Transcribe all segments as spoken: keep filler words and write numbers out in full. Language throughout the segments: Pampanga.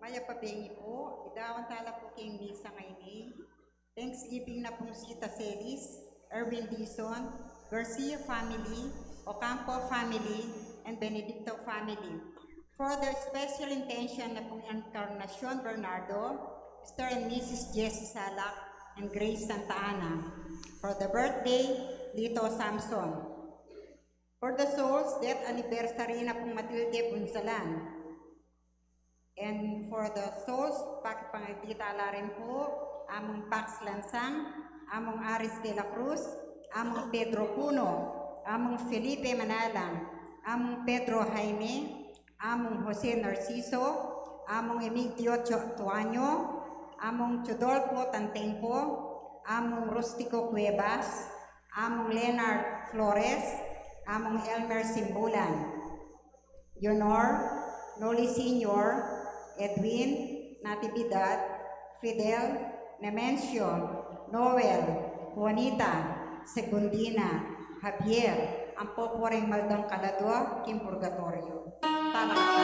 Kaya pa bengi pu, idawan tala pu king misa ngeni. Thanksgiving na pung Sita Celis, Erwin Dizon, Garcia family, Ocampo family, and Benedicto family. For the special intention na pung Encarnacion Bernardo, Mister and Missus Jesse Salak, and Grace Santa Ana. For the birthday, Lito Samson. For the souls, death anniversary na pung Matilde Bunzalan. And for the souls, pakipangiti tala rin pu, Among Pax Lansang, Among Aris de la Cruz, Among Pedro Puno, Among Felipe Manalang, Among Pedro Jaime, Among Jose Narciso, Among Emigdio Cho-, Tuaño, Among Chodolfo Tantengco, Among Rustico Cuevas, Among Leonard Flores, Among Elmer Simbulan Junior, Noli Senior, Edwin, Natividad, Fidel, Nemencio, Noel, Juanita, Segundina, Javier, ampo pu ring maldang kaladua king purgatorio. Tala ka.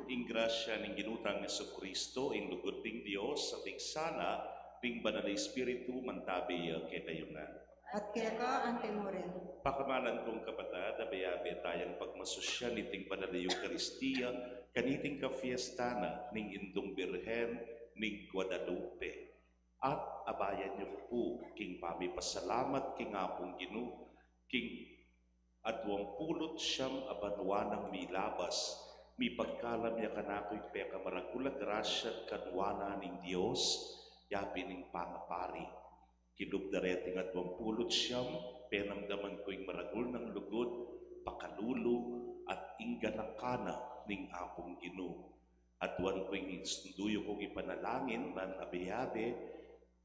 Ing grasya ning Ginu tang Jesucristo, ing lugud ning Dios, at ing sala ning Banal a Espiritu, mantabi ya kekayu ngan. At keka anti mu rin. Pakamalan kung kapatad, abe-abe tayang pagmasusyan iting Banal a Eukaristia, kaniting kafiesta na ning Indung Birhen ning Guadalupe. At abayan yu pu king pamipasalamat king Apung Ginu, king aduang pulu't siyam a banua nang milabas, mipagkalam ya kanaku ing pekamaragul a grasya at kanwanan ning Dios, yapin ing pangapari. Kilub da reting aduang pulu't siyam, penamdaman ku ing maragul nang lugud, pakalulu, at ing ganaka na ning Apung Ginu. Aduan ku ing isundu yu kung ipanalangin, ban abe-abe,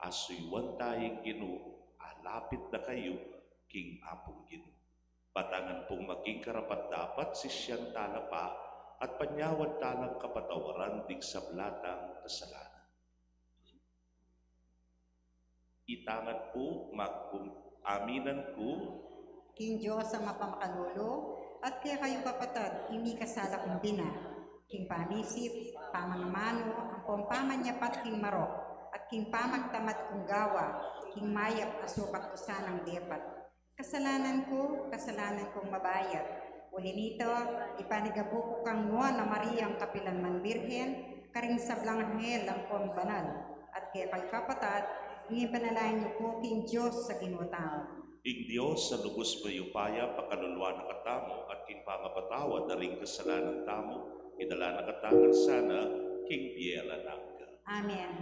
asuyuan taya ing Ginu, alapit da kayu king Apung Ginu. Batangan pung maging karapat-dapat, sisian tala pa, at panyawad talang kapatawaran ding sabla tang kasalanan. Itang ngan pu, magkum-, aminan ku king Dios a mapamakalulu, at kekayu kapatad, ing mikasala kung bina, king pamisip, pamangamanu, ampong pamanyapat king marok, at king pamagtamad kung gawa, king mayap a sukat ku sanang depat. Kasalanan ku, kasalanan kung mabayat. Uli nita, ipanigabu ku kang Nuan a Mariang kapilan man Birhen, karing sablang anghel ampong banal, at kekayu kapatad, ing ipanalangin yu ku king Dios a Ginu tamu. Ing Dios a lubus mayupaya pakaluluan na katamu, at king pangapatawad da ring kasalanan tamu, idala na katamu sana king bie alang angga. Amen.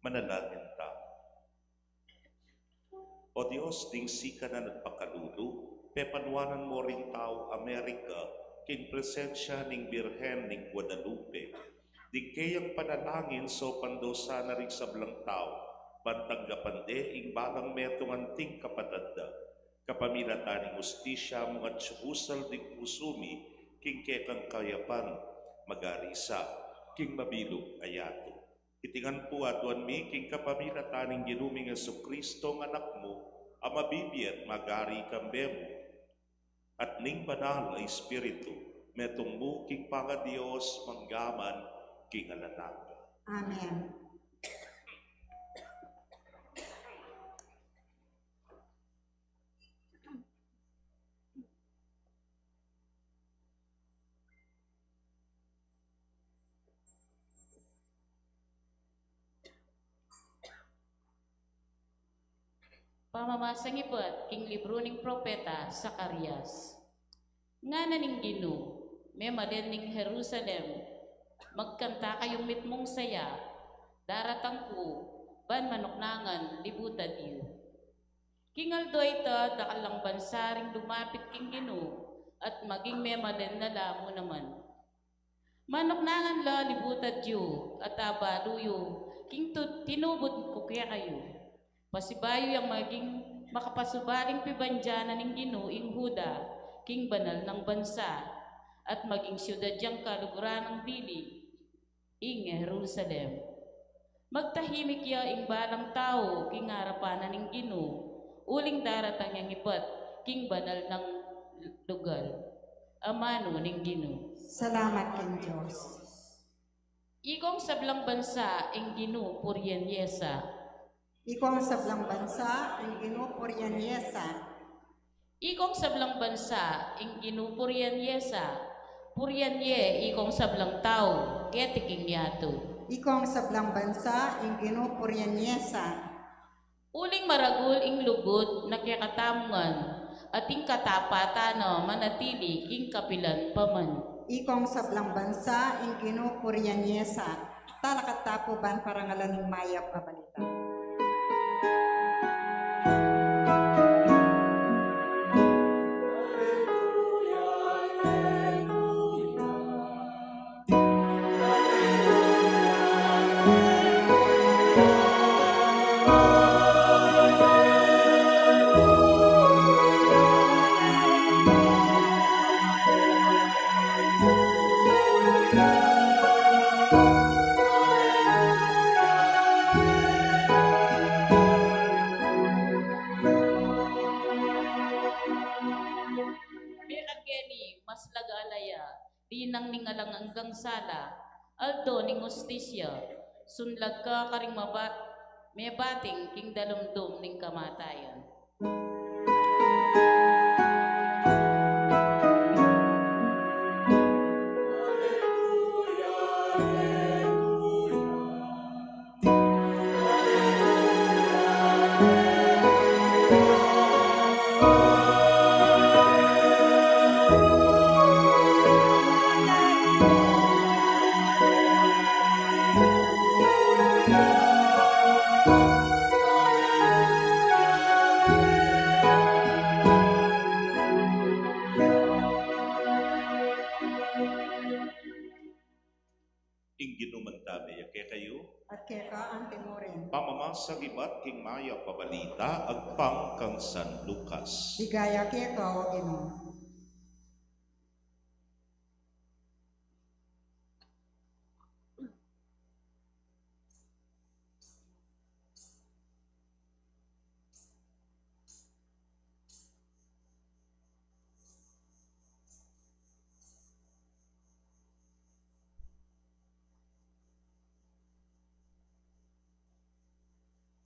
Manalangin tamu. O Dios, ding sikanan at pakalulu, pepanuanan mu ring tau Amerika king presensya ning Birhen ning Guadalupe. Ding keyang panalangin saupan da sana ring sablang tau, ban tanggapan de ing balang metung anting kapatad da. Kapamilatan ning ustisya mu ngan siyubusal ding pusu mi king kekang kayapan, magari sa king mabilug a yatu. Iti ngan pu aduan mi king kapamilatan ning Ginu ming Jesucristo, a Anak mu, a mabibie at magari kambe mu, at ning Banal a Espiritu, metung mu king pangaDios, mangga man king alang angga. Amen. Pamamasan ibat king libru ning propeta Zacarias. Ngana ning Ginu, memalen ning Jerusalem, magkanta kayung mitmung saya, daratang ku, ban manuknangan libutad yu. King aldo a ita, dakal lang bansa ring lumapit king Ginu, at maging memalen na la mu naman. Manuknangan la libutad yu, at abalu yu king tu-, tinubud ku kekayu. Pasibayu yang maging makapasubaling pibandian na ning Ginu ing Juda, king banal nang bansa, at maging siudad yang kaluguran nang dili, ing Jerusalem. Magtahimik ya ing balang tau king arapan na ning Ginu, uling daratang yang ibat king banal nang lugal. Amanu ning Ginu. Salamat king Dios. Ikong sablang bansa ing Ginu purian ye sa. Ikong sablang bansa ing Ginu purian ye sa. Ikong sablang bansa ing Ginu purian ye sa. Purian ye ikong sablang tau keti king yatu. Ikong sablang bansa ing Ginu purian ye sa. Uling maragul ing lugud na kekatamu ngan, at ing katapatan na manatili king kapilan pa man. Ikong sablang bansa, ing Ginu purian ye sa, talakad ta pu ban parangalan ing mayap a balita. Merak keni, mas laga alaya, dinang ning alang anggang sala, aldo ning hustisya, sunlag ka karing mabat-, mebating king dalumdum ning kamatayan. Ing Ginu mantabe ya kekayu. At keka anti mu rin. Pamamasan ibat king mayap a balita agpang kang San Lucas. Ligaya keka, O Ginu.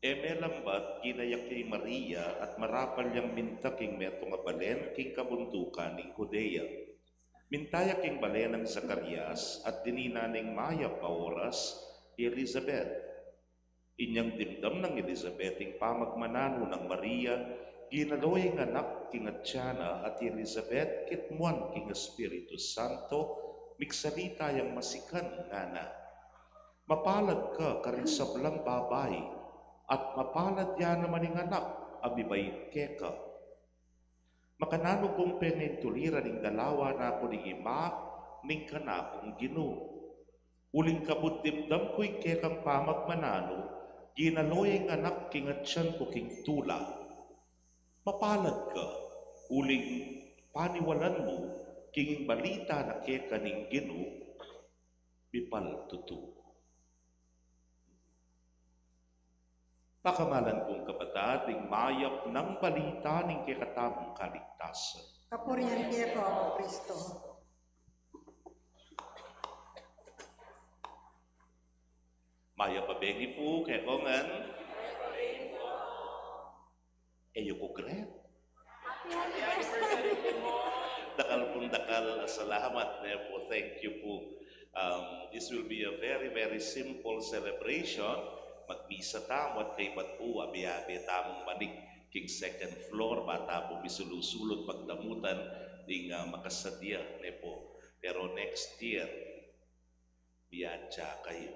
E melambat, ginayak ya i Maria at marapal yang minta king metung a balen king kabundukan ning Judea. Minta ya king balen nang Zacarias at dininan ning mayap a oras i Elizabeth. Inyang dimdam nang Elizabeth ing pamagmananu nang Maria, ginalo ya ing anak king atian na, at i Elizabeth kitmuan king Espiritu Santo, migsalita yang masikan, ngana: Mapalad ka karing sablang babai, at mapalad ya naman ing anak a mibait keka. Makananu kung pengintuliran ing dalawa na ku ning ima ning kanakung Ginu? Uling kabud dimdam ku ing kekang pamagmananu, ginalo ya ing anak king atian ku king tula. Mapalad ka, uling paniwalan mu king ing balita na keka ning Ginu, mipaltutu. Pakamalan kung kapatad, ing mayap nang balita ning kekatamung kaligtasan. Kapurian keka, O Kristo. Mayap a bengi pu kekongan. E yu ku gret. Happy anniversary pu. Dakal pung dakal a salamat, ne pu. Thank you pu. Um, this will be a very, very simple celebration. Magmisa tamu at kaybat pu, abe-abe tamung manik king second floor, ba ta pu misulu-sulu at pagdamutan ding, ah, makasadya, ne pu. Pero next year, biatsa kayu.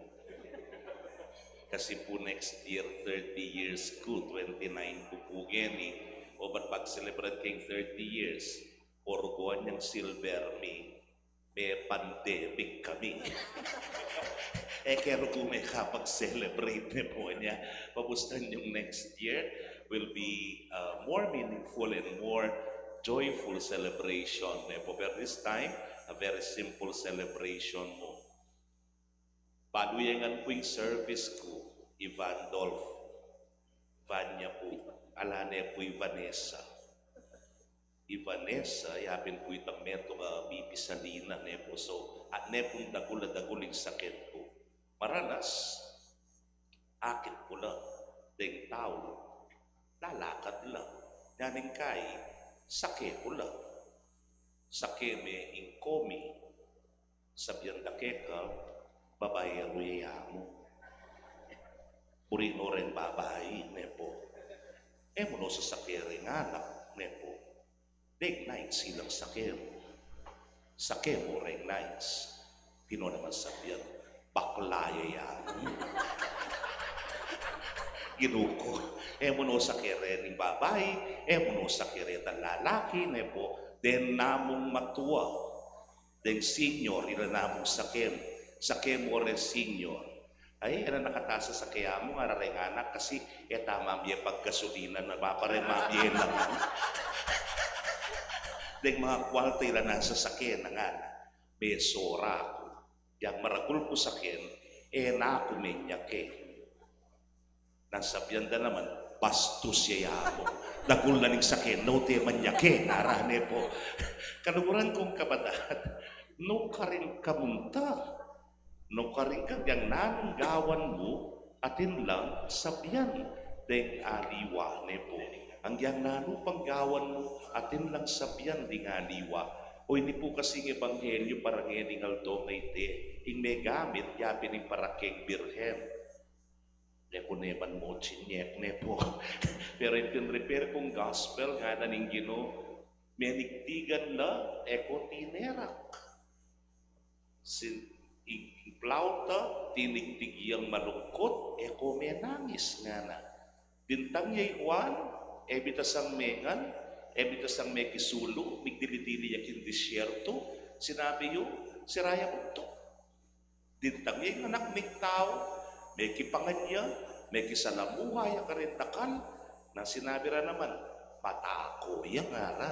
Kasi pu next year, thirty years ku, twenty-nine ku pu ngeni. O, ba't pag-celebrate keng thirty years? Oruguan yang silver mi, me-pandemic kami. E ke rugu me kapag-celebrate, ne pu, nya. Pabustan yung next year will be, uh, more meaningful and more joyful celebration, ne pu. Pero this time, a very simple celebration mu. Balu ya ngan pu ing service ku, i Vandolph. Vanya pu, ala ne pu i Vanessa. I Vanessa, yapin pu itang metung a B P Salina, ne pu. So, at ne pung dagul a dagul ing sakit ku. Maranas, akit ku la deng tau, lalakad la. Nyaning kai, sake ku la. Sake me ing komi. Sabian da keka, babaeru ya mu. Buri no reng babai, ne pu. E mu no sasake reng anak, ne pu. Deng knights ilang sakem. Sakem o reng knights. Pino naman sabian, bakla ya yan. Ginu ku, e mu no sake reng babai, e mu no sake reng lalaki, ne po, deng namung matua, deng senior, ila namung sakem, sakem o reng senior. Ay, e na nakatasa sake amu, ngara reng anak, kasi e ta mamie paggasolina, na mapare mamie na. Deng mga kualta ila na sasake na ngana, mesora ku. Yang maragul ku saken, e na ku menyake. Nang sabian da naman, bastos ya yamu. Dagul na ning saken, no te menyake, ngara ne po. Kaluguran kung kapatad, nukarin ka munta. Nukarin ka, yang nanung gawan mu, atin lang sabian deng aliwa, ne po. Angyang nanu pang gawan mu, atin lang sabian ding aliwa. O ini po kasing ebanghelyo para ngening aldo a iti, ing megamit ya pin ing para keng birhen. Ne po, ne man mu chinyek, ne po. Pero ing pin-refer kung gospel, ngana ning Ginu, menigtigan la, e ko tinerak. Sin, ing, ing plauta, tinigtig yang malungkut, e ko menangis, ngana. Dintang ya i Juan, e bita sang mengan, e bita sang mekisulu, migdili-dili ya king disyerto, sinabi yu, sira ya bugtung. Dintang ya ing Anak ning Tau, mekipangan ya, mekisalamuha ya karing dakal, na sinabi ra naman, matako ya, ngara.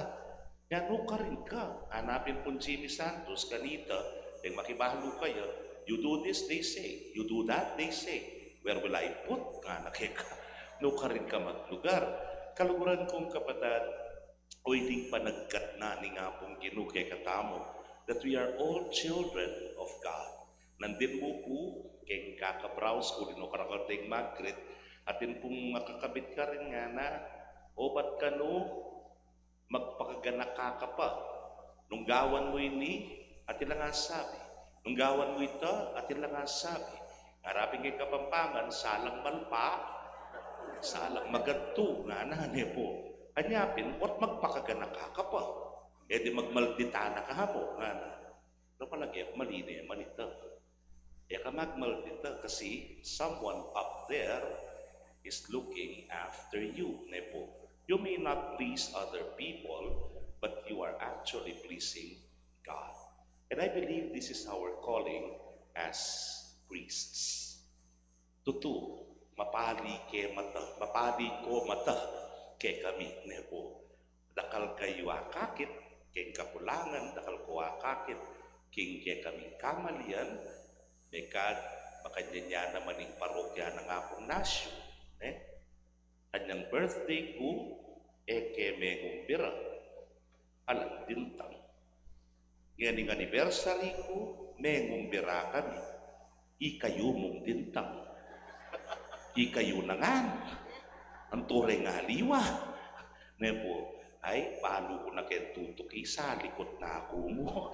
Nya nukarin ka, ngana pin pung Jimmy Santos kanita, deng makibalu kaya, you do this, they say, you do that, they say, where will I put? Ngana keka, nukarin ka maglugar. Kaluguran kung kapatad, o iting panagkat na ning Apung Ginu kekatamu, that we are all children of God. Nandin mu pu, keng kaka-browse ku, nung karakal deng mag-greet, atin pung makakabit karin ngana, o bat kanu, magpakaganaka ka pa. Nung gawan mu ini, atin lang asabi. Nung gawan mu ita, atin lang asabi. Ngara pin keng Kapampangan, salang malpa, salang magadtu, ngana ne po. Anya pin, ot magpakaganaka ka pa. E di magmaldita na ka po, ngana. Pero palage ku, mali ne man ita. E ka magmaldita kasi someone up there is looking after you, ne po. You may not please other people, but you are actually pleasing God. And I believe this is our calling as priests. Tutu, mapali ke mata, mapali ko mata kekami, ne po. Dakal kayu akakit keng kakulangan, dakal ko akakit keng kekaming kamalian, mekad makanyan ya naman ing parokya nang Apung Nasyu, ne? Anyang birthday ku, e ke mengumbira, alang dintang. Ngening anniversary ku, mengumbira kami, ikayu mung dintang. Ikayu na ngan. Antu reng aliwa, ne po. Ay, balu ku na keng tutuki, salikut na ku mu.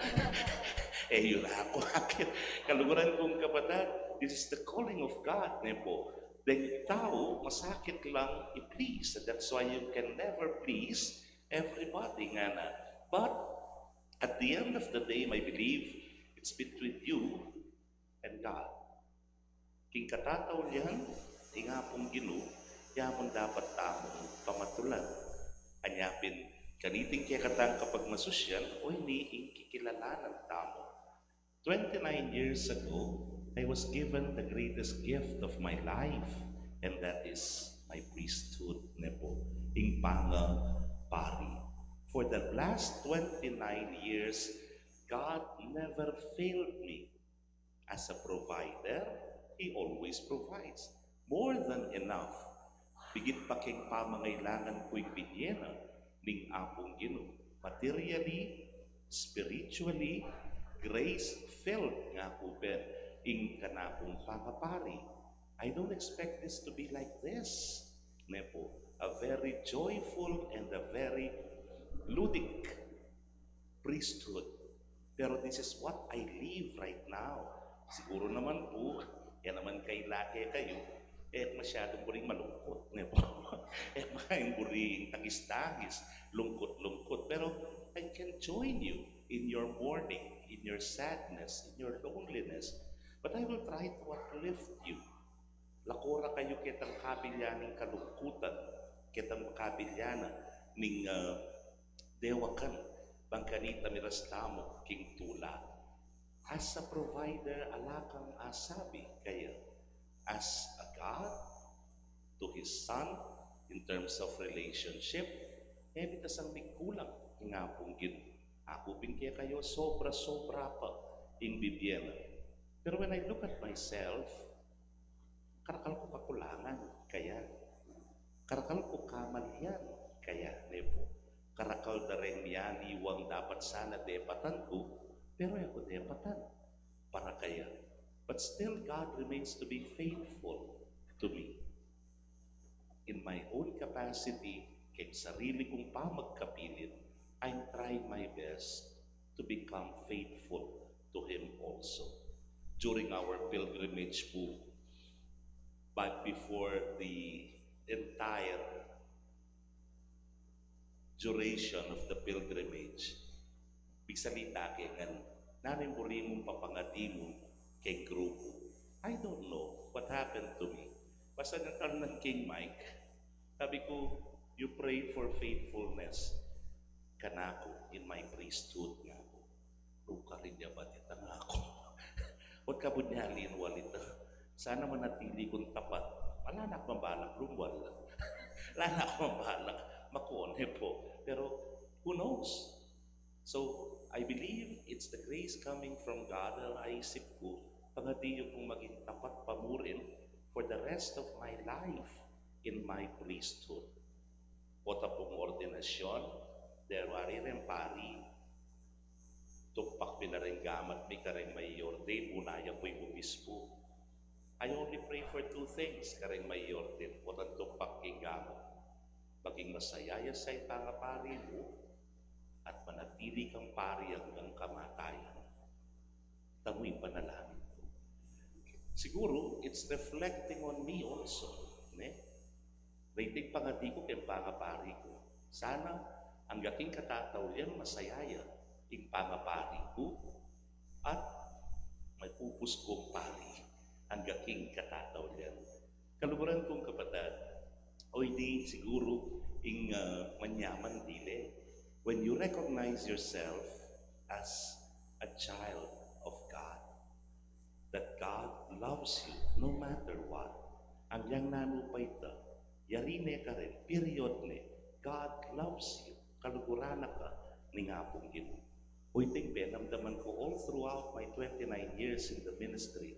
E yu na ku akit. Kaluguran kung kapatad, this is the calling of God, ne po. Deng tau, masakit lang i-please. And that's why you can never please everybody, ngana. But at the end of the day, I believe it's between you and God. King katataulian, ing Apung Ginu, ya mu ing dapat tamung pamatulan. Anya pin, kaniting kekatang kapagmasusyan, o ini ing kikilalanan tamu. Twenty-nine years ago, I was given the greatest gift of my life, and that is my priesthood, ne po, ing pangapari. For the last twenty-nine years, God never failed me as a provider. He always provides more than enough. Bigit pa keng pamangailangan ku ing binye na ning Apung Ginu. Materially, spiritually, grace-filled nga ku pin ing kanakung pangapari. I don't expect this to be like this, ne po. A very joyful and a very ludic priesthood. Pero this is what I live right now. Siguro naman po, yan naman kailake kayu, E ku masyadung buring malungkut, ne po? E ku masyadung buring tagis-tagis, lungkut-lungkut. Pero I can join you in your mourning, in your sadness, in your loneliness. But I will try to uplift you. Lako ra kayu ketang kabilyan ning kalungkutan, ketang kabilyan ning, ah, dewakan, bang kanita miras tamu king tula. As a provider, ala kang asabi kaya? As a God to his son, in terms of relationship, e mita sang mikulang ing Apung Ginu. Aku pin kekayu, sobra-sobra pa ing bibie na. Pero when I look at myself, karakal ku kakulangan kaya? Karakal ku kamalian kaya, ne po? Karakal da reng mialiwang dapat sana depatan ku, pero e ku depatan. Para kaya? But still, God remains to be faithful to me. In my own capacity, keng sarili kung pamagkapilit, I'm trying my best to become faithful to Him also. During our pilgrimage po, but before the entire duration of the pilgrimage, bigsalita ke ngan, nanu ing buri mung papangadi mu keng grupu? I don't know what happened to me. Basta ngan talnan keng mic, sabi ku, "You pray for faithfulness kanaku in my priesthood," ngaku. Lukarin ya ba dita ngaku? Ot kabud nya linwal ita. Sana manatili kung tapat. Ala na kung balak lumwal. Ala na kung balak makone po. Pero who knows? So, I believe it's the grace coming from God. Ang aisip ku, pangadi yu pung maging tapat pa murin for the rest of my life in my priesthood. Pota pung ordinasyon, dewari reng pari, tumpak pin reng gamat mi kareng mayor de, bunaya pu'y obispu. I only pray for two things kareng mayor de, potang tumpak king gamat. Maging masaya ya sa ipangapari mu, at manatili kang pari anggang kamatayan. Tamu ing panalangin ku. Siguru, it's reflecting on me also, ne? Reyting pangadi ku keng pangapari ku. Sana, angga king katataulian masaya ya ing pangapari ku, at mapupus kung pari angga king katataulian. Kaluguran kung kapatad, o ini siguru ing, ah, manyaman dili, when you recognize yourself as a child of God, that God loves you no matter what. Anggang nanu pa ita, yari ne karin, period ne, God loves you. Kaluguran na ka ning Apung Ginu. O iting penamdaman ku all throughout my twenty-nine years in the ministry,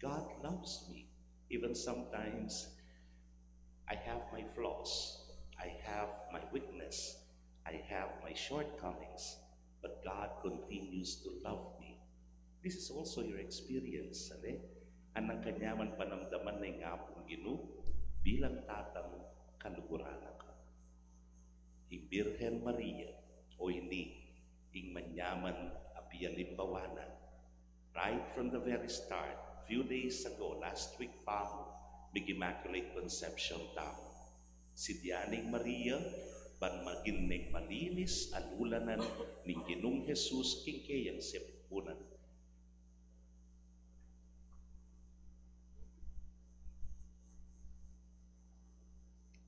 God loves me. Even sometimes, I have my flaws. I have my weakness. I have my shortcomings. But God continues to love me. This is also your experience, ali? Anang kanyaman panamdaman na ing Apung Ginu bilang tatang kaluguran na ka. Ing Birhen Maria, o ini, ing manyaman a pialimbawanan. Right from the very start, few days ago, last week pa mu, mig Immaculate Conception tamu. Sidya ning Maria, ban maging ning malinis a lulanan ning Ginung Jesus king keyang sipunan.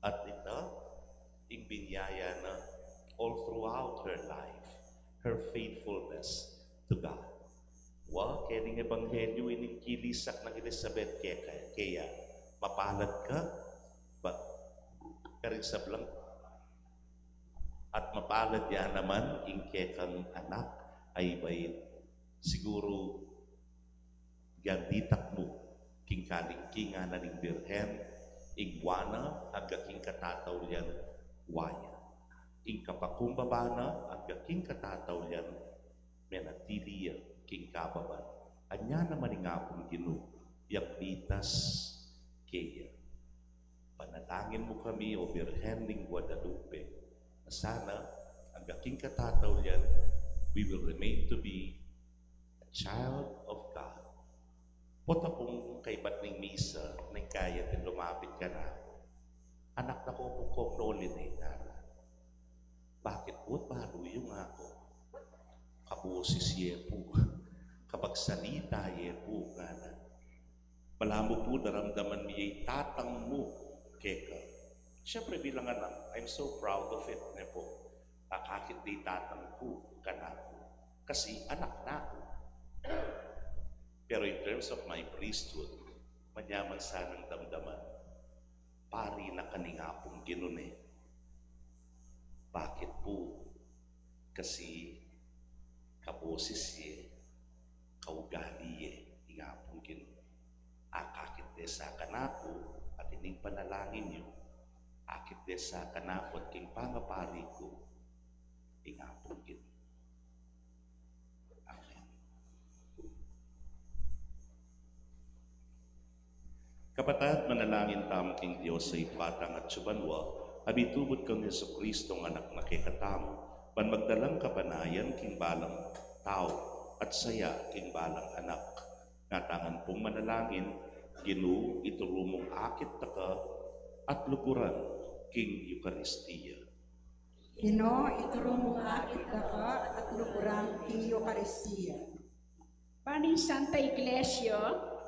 At ita, ing binyaya na all throughout her life, her faithfulness to God. Wa, keni ing ebanghelyu ining kilisak nang Elizabeth ke-, keya, mapalad ka, ba, karing sablang, at mapalad ya naman ing kekang anak, ay bait. Siguru, Ganditak mu, king kalingkingan na ning Birhen, ing wa na, agga king katataulian, wa ya. Ing kapakumbaba na, agga king katataulian, menatili ya, king kababan. Anya naman ing Apung Ginu, yang mitas keya. Panalangin mu kami, O Birhen ning Guadalupe, na sana, agga king katataulian, we will remain to be a child of God. Pota pung Kaybat ning misa, neng kaya ding lumapit kanaku. Anak, naku pu kong Noli, ngana. Bakit pu? Balu yu, aku. Kaboses ye pu. Kapagsalita ye pu, ngana. Balamu pu daramdaman me ya ing tatang mu keka. Siyempre, bilang anak, I'm so proud of it, ne pu. Akakit de ing tatang ku kanaku. Kasi anak na ku. Pero in terms of my priesthood, manyaman sanang damdaman, pari na ka ning Apung Ginu ne. Bakit pu? Kasi kaboses ye, kaugali ye ing Apung Ginu. Akakit de sa kanaku, at ining panalangin yu, akit de sa kanaku at king pangapari ku, ing Apung Ginu. Amen. Kapatad, manalangin tamu king Dios a Ibpa tang atsu banua, a mitubud kang Jesucristo a Anak na kekatamu, ban magdalang kapanayan king balang tau, at saya king balang anak. Ngan tamu pung manalangin, Ginu, ituru mung akit daka at luguran king Eukaristia. Ginu, ituru mung akit daka at luguran king Eukaristia. Ban ing Santa Iglesia,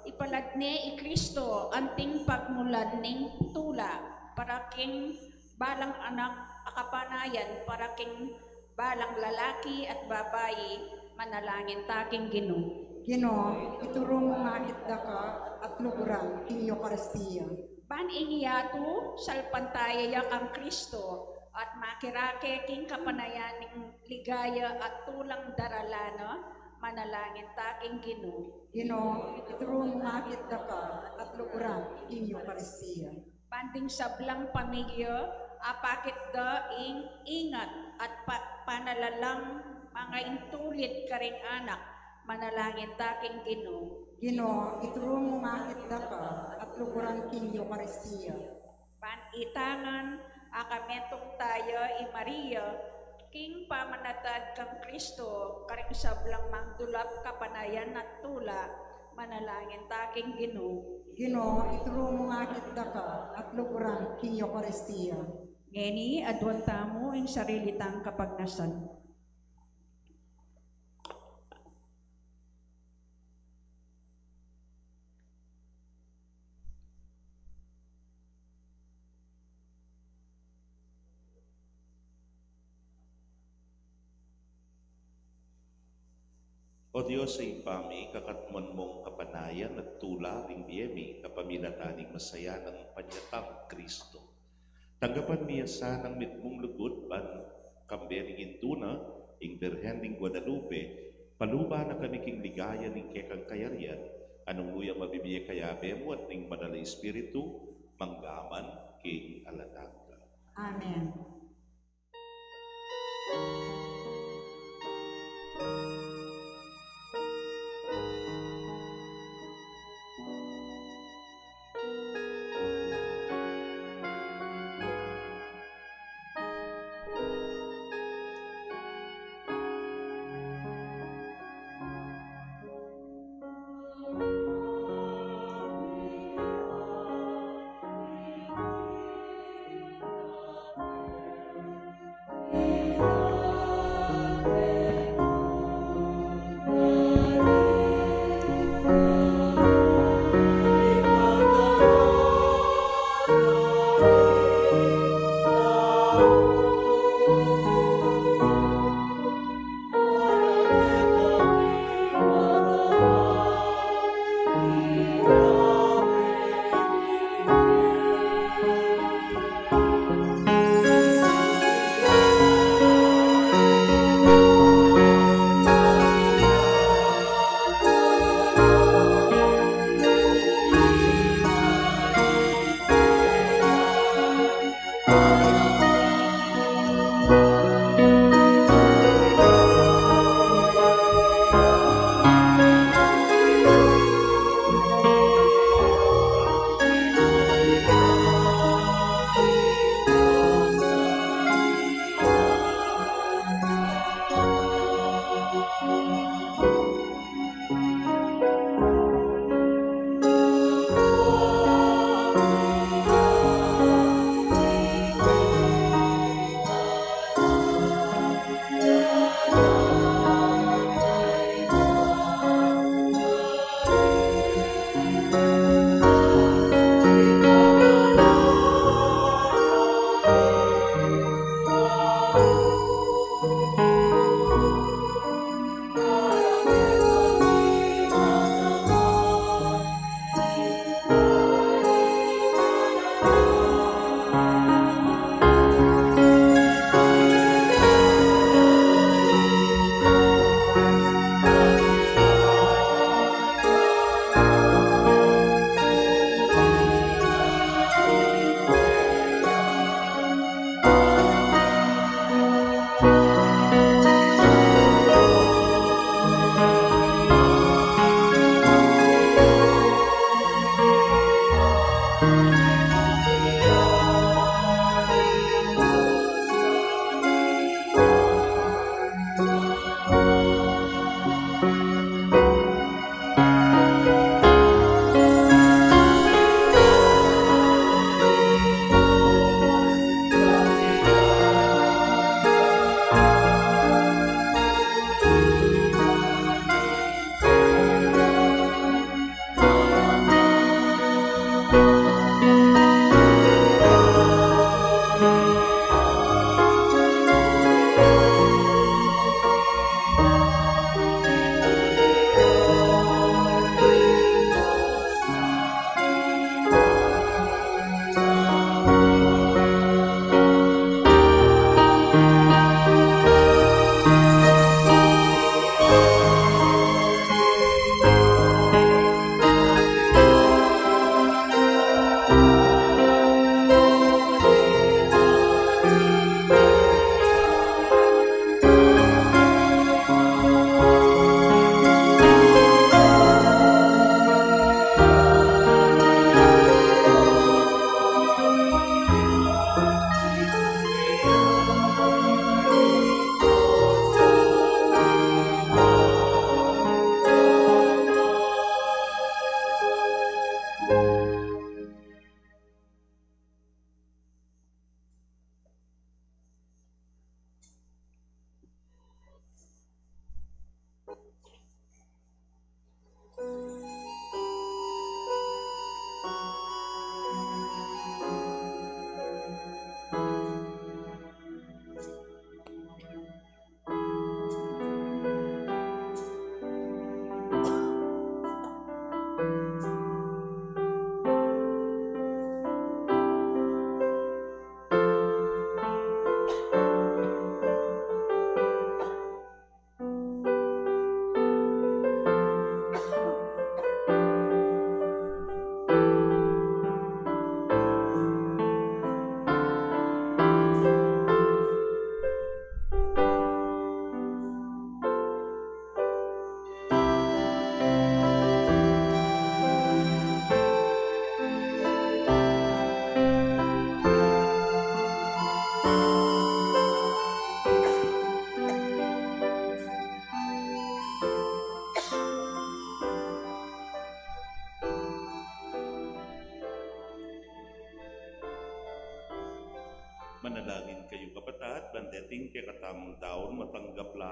ipalad ne i Kristo anting pagmulan ning tula, para king balang anak a kapanayan, para king balang lalaki at babai, manalangin ta king Ginu. Ginu, ituru mung akit daka at luguran king Eukaristia. Ban ing yatu, salpantaya ya kang Kristo, at makirake king kapanayan ning ligaya at tulang daralan na, manalangin ta king Ginu. Ginu, ituru mung akit daka at luguran king Eukaristia. Ban ding sablang pamilya, apakit da ing ingat at pa-, panalalang mangaintulid karing anak, manalangin ta king Ginu. Ginu, ituru mung akit daka at luguran king Eukaristia. Ban ita ngan a kametung taya i Maria, king pamanatad kang Kristo, karing sablang mandulap kapanayan at tula, manalangin ta king Ginu. Ginu, ituru mung akit daka at luguran king Eukaristia. Ngeni, aduan tamu ing sarili tang kapagnasan. O Dios a Ibpa mi, kakatmuan mung kapanayan at tula ring bie mi, kapamilatan ning masayanang panyatang Kristo. Tanggapan mi ya sanang mitmung lugud ban kambe ning Indu na, ing Birhen ning Guadalupe, paluban na kami king ligaya ning kekang kayarian, a nung nu ya mabibie kayabe mu at ning Banal a Espiritu, mangga man king alang angga. Amen.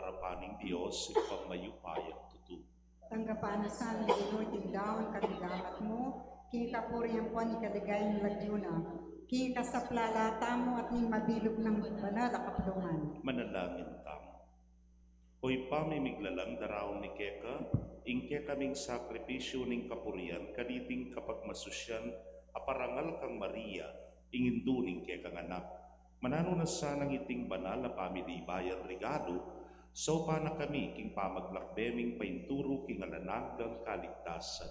arapan ning Dios, Ibpang mayupayang tutu. Tanggapan na sa ning Ginu iting daun king gamat mu, king kapurian ampon king kaligayan ning lagyu na, king kasaplalan tamu at ning mabilug nang banal a kapulungan. Manalangin tamu. O Ibpa ming miglalang, daraun mi keka ing kekaming sakripisyu ning kapurian kaniting kapagmasusyan a parangal kang Maria, ing indu ning kekang Anak. Mananu na sanang iting banal a pamilibayang regalu, saupan na kami king pamaglakbe ming painturu king alang anggang kaligtasan.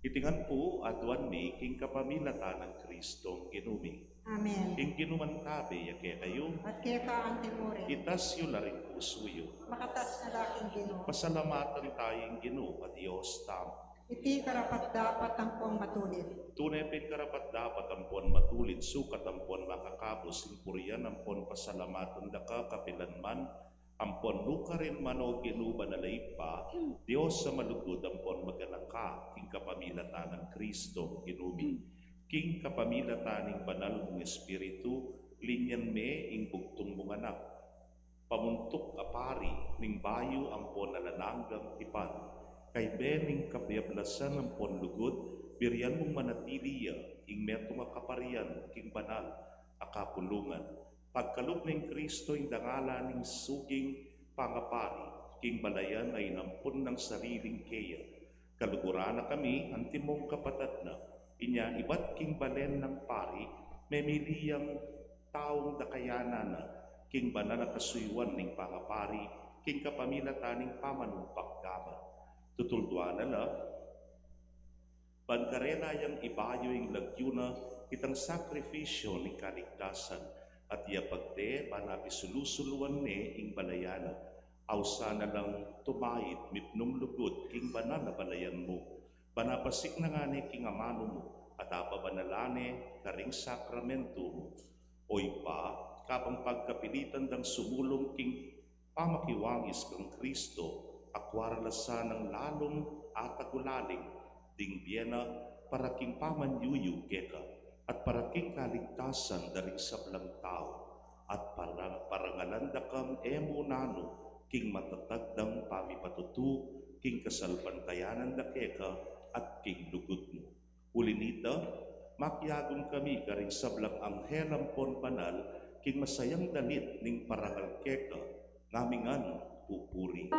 Iti ngan pu aduan mi king kapamilatan nang Kristong Ginu mi. Amen. Ing Ginu mantabe ya kekayu. At keka anti mu rin. Itas yu la ring pusu yu. Makatas na la king Ginu. Pasalamatan taya ing Ginu a Dios tamu. Iti karapat-dapat ampon matulid. Tune pin karapat-dapat ampon matulid, sukat ampon makakabus ing purian ampon pasalamatan da ka kapilan man, ampon nukarin man, o Ginu banal a Ibpa, Dios a malugud ampon maganaka, king kapamilatan nang Kristong Ginu mi. King kapamilatan ning banal mung Espiritu, linyan me ing bugtung mung Anak pamuntuk a pari ning bayu ampon alang anggang tipan. Kaybe ning kabiablasan ampon lugud, birian mung manatili ya ing metung a kaparian king banal a kapulungan. Pagkalub nang Kristo ing dangalan ning suging pangapari king balayan a inampun nang sariling keya. Kaluguran na kami antimong kapatad na, inya ibat king balen nang pari, memili yang taung dakayanan na king banal a kasuyuan ning pangapari king kapamilatan ning pamanumpak gamat. Tutulduan na la ban karela yang ibayu ing lagyu na kitang sakrifisyo ning kaligtasan, at iyapagte ban apisulu-suluan ne ing balayan na. Ausan na lang tumaid mipnung lugud king banal a balayan mu, ban apasik na ngana king amanu mu, at apabanalan ne karing sakramentu mu. O Ibpa, kabang pagkapilitan dang sumulung king pamakiwangis kang Kristo, akua ra la sanang lalung atagulaling ding bie na para king pamanyuyu keka, at para king kaligtasan da ring sablang tau, at para, parangalan da kang e mu nanu king matatag dang pamipatutu king kasalpantayanan da keka at king lugud mu. Uli nita, makiagum kami karing sablang anghel ampon banal king masayang dalit ning parangal keka, ngaming ngan pupuri.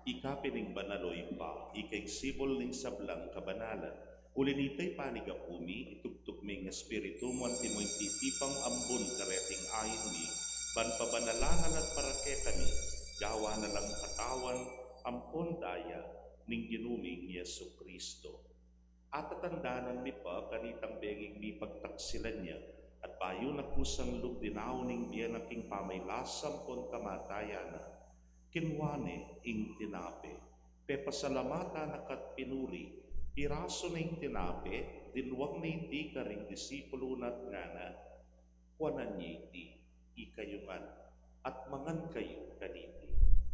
Ika pin ing banal, o Ibpa, ika ing sibul ning sablang kabanalan. Uli nita, ipanigapu mi, itubtub mi ing Espiritu mu antimo ing titipang ambun kareting ain mi, ban pabanalan na la at para kekami, gawan na lang katawan ampon daya ning Ginu ming Jesucristo. Atatandanan mi pa kanitang benging mipagtaksilan ya, at bayu na kusang lub dinaun ing bie na king pamaylasa ampon kamatayan na, kinua ne ing tinape, pepasalamatan na ka't pinuri, pirasu ne ing tinape, dinwang ne iti karing disipulu na at ngana, Kuanan ye iti, ikayu ngan, at mangan kayu kaniti,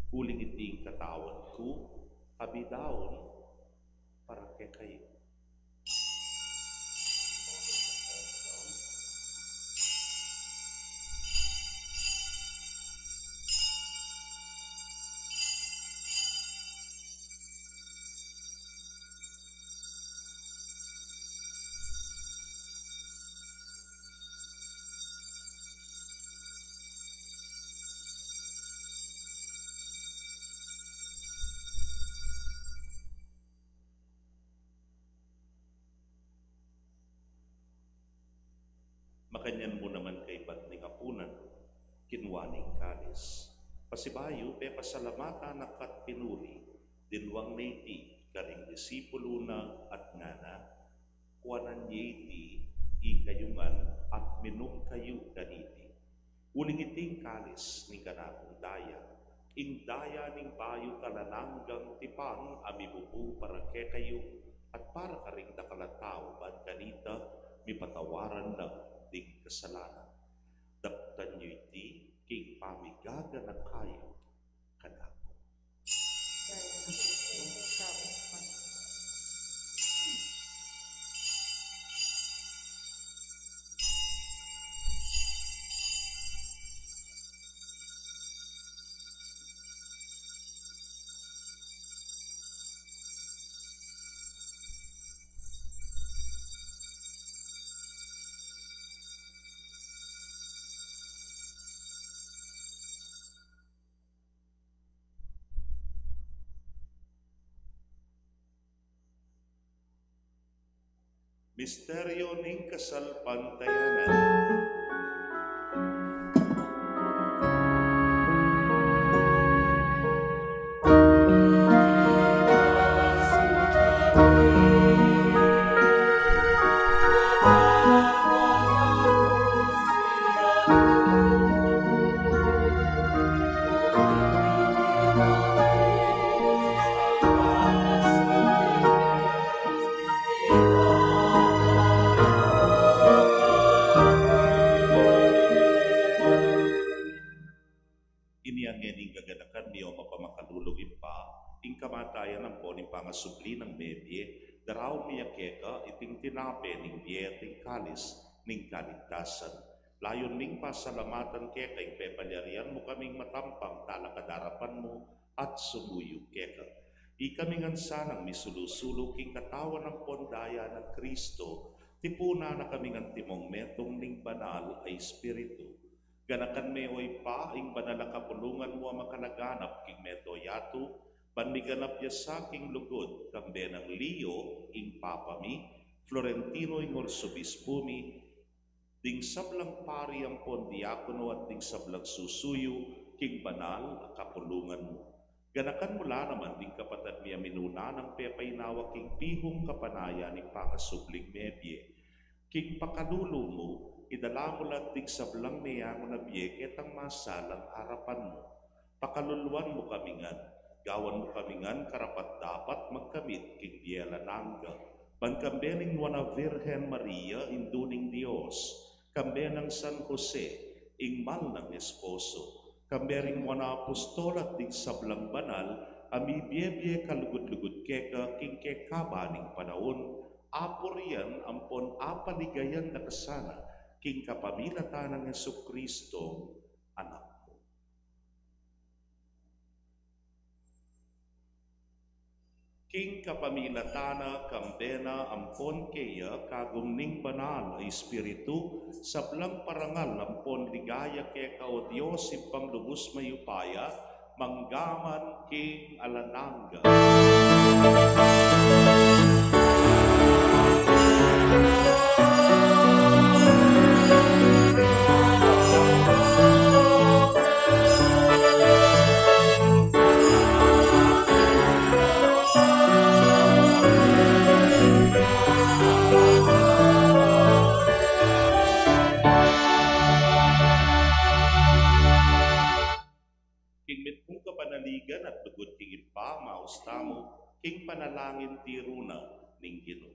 uling iti ing katawan ku, a bidaun para kekayu. Makanyan mu naman kaybat ning apunan, kinua ne ing kalis, pasibayu pepasalamatan na ka't pinuri, dinwang ne iti karing disipulu na at ngana: Kuanan ye iti ikayu ngan at minum kayu kaniti. Uling iti ing kalis ning kanakung daya, ing daya ning bayu at alang anggang tipan a mibubu para kekayu at para karing dakal a tau, ban kanita mipatawaran na ding kasalanan. Daptan yu iti king pamigaganaka kayu kanaku. Misteryo ning kasalpantayanan. Inya ngeni ing gaganakan mi, o mapamakalulung Ibpa, ing kamatayan ampon ing pangasubli nang mebie, daraun mi ya keka iting tinape ning bie at ing kalis ning kaligtasan. Layun ming pasalamatan keka ing pepalyarian mu kaming matampang talakad arapan mu at sumuyu keka. Ikami ngan sanang misulu-sulu king katawan ampon daya nang Kristo, tipunan na kaming antimong metung ning Banal a Espiritu. Ganakan me, o Ibpa, ing banal a kapulungan mu a makalaganap king meto yatu, ban miganap ya sa king lugud, kambe nang Leo ing Papa mi, Florentino ing Arsobispo mi, ding sablang pari ampon diakono at ding sablang susuyu king banal a kapulungan mu. Ganakan mu la naman ding kapatad mi a minuna nang pepainawa king pihung kapanayan ning pangasubling mebie. King pakalulu mu, idala mu la ding sablang meangu na bie ketang masalang arapan mu. Pakaluluan mu kami ngan, gawan mu kami ngan karapat-dapat magkamit king bie alang angga, ban kambe ning Nuan a Virgen Maria, Indu ning Dios, kambe nang San Jose, ing mal nang esposo, kambe ring Nuan a Apostol at ding sablang banal a mibie-bie kalugud-lugud keka king kekaba ning panaun, apurian ampon apaligayan da ka sana king kapamilatan nang Jesucristo, Anak mu. King kapamilatan na, kambe na, ampon keya, kagum ning Banal a Espiritu, sablang parangal ampon ligaya keka, o Dios Ibpang lubus mayupaya, mangga man king alang angga. King mitmung kapanaligan at lugud king Ibpa, maus tamu king panalangin tiru na ning Ginu.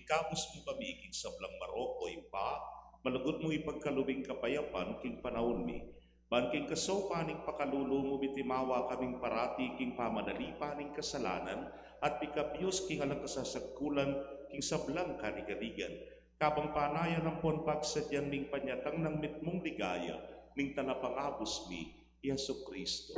Ikabus mu kami king sablang marok, o Ibpa, malugud mung ipagkalub ing kapayapan king panaun mi. Ban king kasaupan ning pakalulu mu, mitimawa kaming parati king pamanalipan ning kasalanan, at mikabius king alang kasasagkulan king sablang kaligaligan. Kabang panayan ampon pagsadyan ming panyatang nang mitmung ligaya ning Talapangabus mi, i Jesucristo.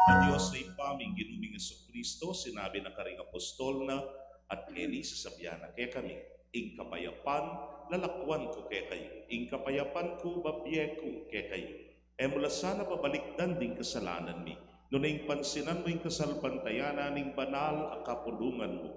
A Dios a Ibpa ming Ginu ming Jesucristo, sinabi na karing apostol na, at keni sasabian na kekami, ing kapayapan lalakwan ku kekayu, ing kapayapan ku babie ku kekayu. E mu la sana babalikdan ding kasalanan mi, nune ing pansinan mu ing kasalpantayanan ning banal a kapulungan mu.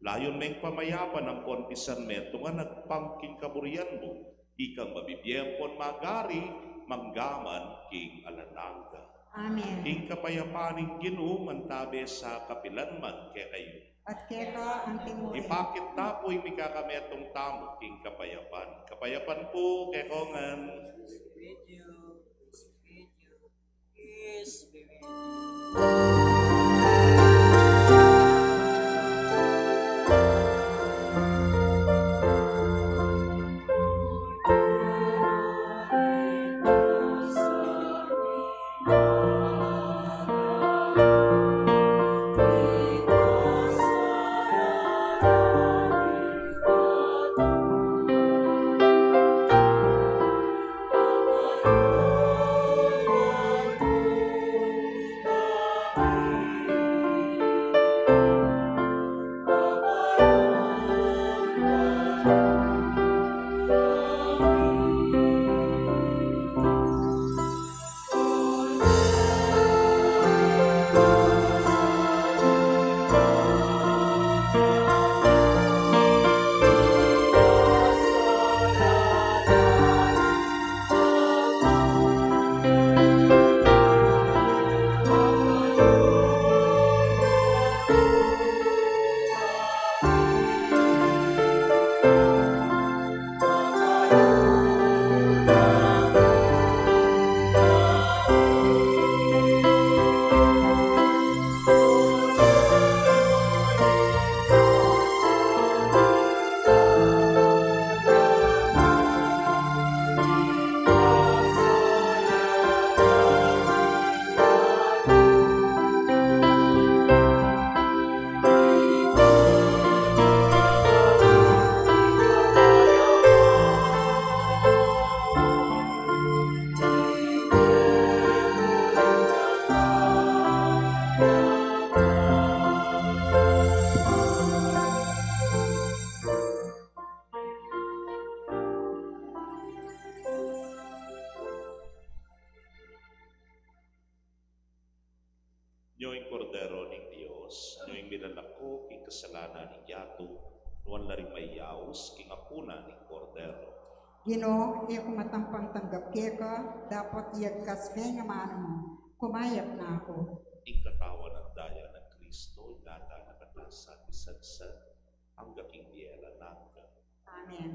Layun meng pamayapan ampon pisan metungan agpang king kaburian mu, ikang mabibie ampon magari manggaman king alang angga. Amen. Ing kapayapan ning Ginu mantabe sa kapilan man kekayu. At keka anti mu rin. Ipakit ta pu ing mikakametung tamu king kapayapan. Kapayapan pu kekongan. Nyo ing Kordero ning Dios, nyo ing milalako king kasalanan ning yatu, nuan la ring mayaus king apunan ning Kordero. Ginu, e ku matampang tanggap keka, dapot iyagkas me ing amanu mu, kumayap na ku. Ing katawan at daya nang Kristo, ingatan na katamu sa isagsag, angga king bie alang angga. Amen.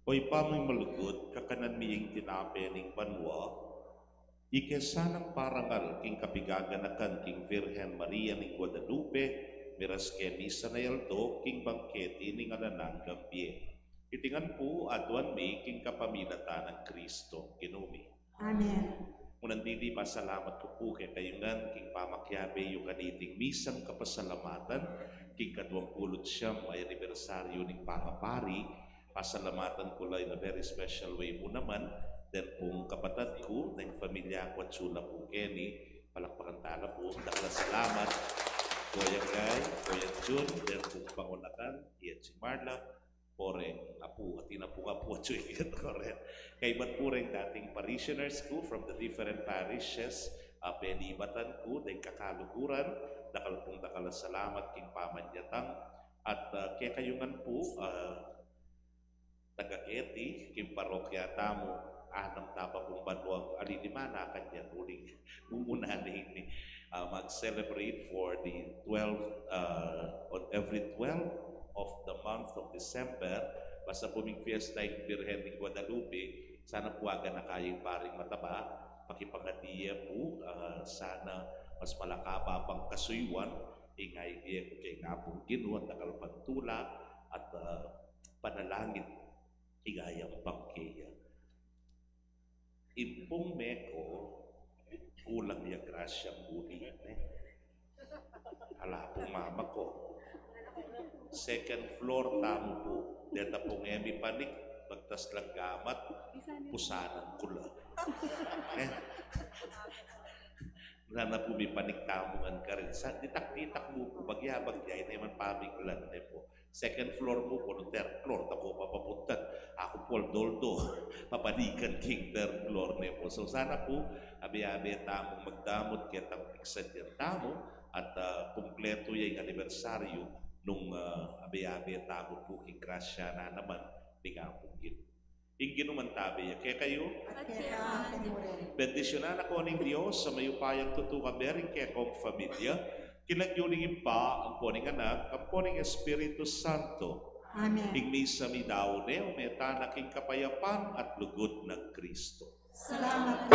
O Ibpa ming malugud, kakanan mi ing tinape ning banua, ike sanang parangal king kapigaganakan king Virgen Maria ning Guadalupe, miras ke mi sana yaldo king bangketi ning alang anggang bie. Iti ngan pu aduan mi king kapamilatan nang Kristong Ginu mi. Amen. Munang dili, pasalamat ku pu kekayu ngan king pamakiabe yu kaniting misang kapasalamatan king kaduang pulu't siyam a anibersaryu ning pangapari. Pasalamatan ku la in a very special way mu naman deng pung kapatad ku, deng pamilya ku atsu la pu keni. Palakpakan tala pu. Dakal a salamat, Kuya Guy, Kuya Jun, deng pung pangunakan, iya si Marla, pureng apu, atin a pung apu atsu ing katukaran. Kaybat pureng dating parishioners ku from the different parishes, a, penibatan ku deng kakaluguran, dakal pung dakal a salamat king pamanyatang, at, a, kekayu ngan pu, a, taga keti, king parokya tamu, anam tapa pung banuang aliliman a kanyan uling mumuna na ini, a, mag-celebrate for the twelfth, uh, on every twelfth of the month of December, basta pu ming fiesta ing Birhen ning Guadalupe, sana pu aganaka ya ing paring mataba, pakipangadi ya pu, ah, sana mas malakaba pang kasuyuan, ing ibie ku keng Apung Ginu, at dakal pang tula, at, ah, panalangin, ing ayampang keya. Impung me ko, kulang ya grasyang buli, ne? Ala pung mama ko. Second floor tamu pu. Deta pung e mipanik, bagtas lang gamat, pusanan ku la. Eh? Sana pu mipanik tamu ngan karin. Sa, ditak-ditak mu pu, bagya-bagya, ini man pamiglan ne pu. Second floor mu pu, nung third floor, ta ko papapuntan. Aku pu aldo-aldo papanikan king third floor ne pu. So sana pu, abe-abe tamung magdamot ketang piksadyan tamu, at, ah, kumpletu ya ing anibersaryu nung, ah, abe-abe tamu pu king grasya na naman ning Apung Ginu. Ing Ginu mantabe ya kekayu. At keka mu rin. Bendisyunan na kayu ning Dios a mayupayang tutu, kayabe ring kekong familia, king lagyu ning Ibpa, ampo ning Anak, ampo ning Espiritu Santo. Amen. Ing misa midaun ne, o meta na king kapayapan at lugud nang Kristo. Salamat.